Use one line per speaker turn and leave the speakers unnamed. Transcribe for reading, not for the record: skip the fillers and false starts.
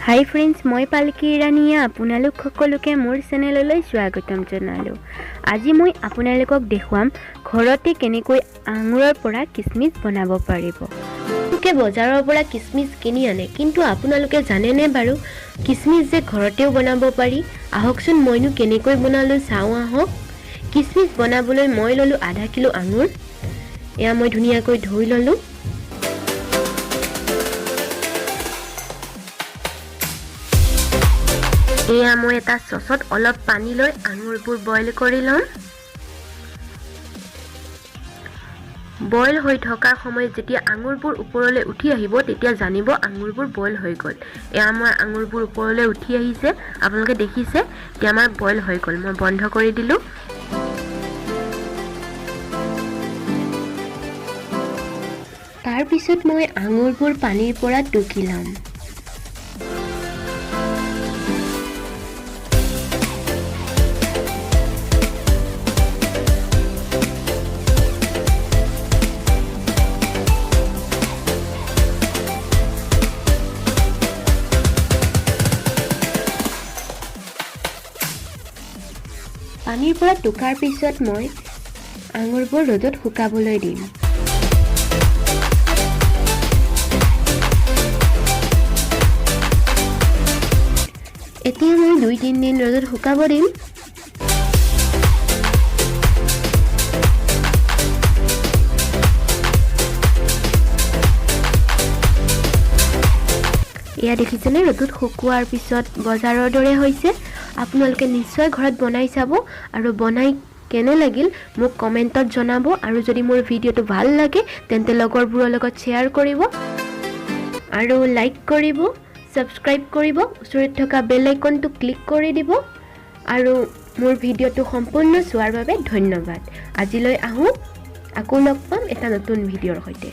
হাই friends, মই পালকি ইৰাণীয়ে আপোনালোক সকলোকে মোৰ চেনেললৈ স্বাগতম জনালোঁ। আজি মই আপোনালোকক দেখুৱাম ঘৰতে কেনেকৈ আঙুৰৰ পৰা কিচমিচ বনাব পাৰিব।
আপোনালোকে বজাৰৰ পৰা কিচমিচ কিনি আনে, কিন্তু আপোনালোকে জানেনে বাৰু কিচমিচ যে ঘৰতেও বনাব পাৰি? আহকচোন মইনো কেনেকৈ বনালোঁ চাওঁ আহক। কিচমিচ বনাবলৈ মই ল'লোঁ আধা কিলো আঙুৰ। এয়া মই ধুনীয়াকৈ ধুই ল'লোঁ। এয়া মই এটা চচত অলপ পানী লৈ আঙুৰবোৰ বইল কৰি ল'ম। বইল হৈ থকাৰ সময়ত যেতিয়া আঙুৰবোৰ ওপৰলৈ উঠি আহিব তেতিয়া জানিব আঙুৰবোৰ বইল হৈ গ'ল। এয়া আমাৰ আঙুৰবোৰ ওপৰলৈ উঠি আহিছে, আপোনালোকে দেখিছে। এতিয়া আমাৰ বইল হৈ গ'ল, মই বন্ধ কৰি দিলোঁ। তাৰপিছত মই আঙুৰবোৰ পানীৰ পৰা টুকি ল'ম। পানীৰ পৰা টুকাৰ পিছত মই আঙুৰবোৰ ৰ'দত শুকাবলৈ দিম। এতিয়া মই 2-3 দিন ৰ'দত শুকাব দিম। এয়া দেখিছেনে, ৰ'দত শুকোৱাৰ পিছত বজাৰৰ দৰে হৈছে। আপোনালোকে নিশ্চয় ঘৰত বনাই চাব আৰু বনাই কেনে লাগিল মোক কমেণ্টত জনাব। আৰু যদি মোৰ ভিডিঅ'টো ভাল লাগে তেন্তে লগৰবোৰৰ লগত শ্বেয়াৰ কৰিব আৰু লাইক কৰিব, ছাবস্ক্ৰাইব কৰিব, ওচৰত থকা বেল আইকনটো ক্লিক কৰি দিব। আৰু মোৰ ভিডিঅ'টো সম্পূৰ্ণ চোৱাৰ বাবে ধন্যবাদ। আজিলৈ আহোঁ, আকৌ লগ পাম এটা নতুন ভিডিঅ'ৰ সৈতে।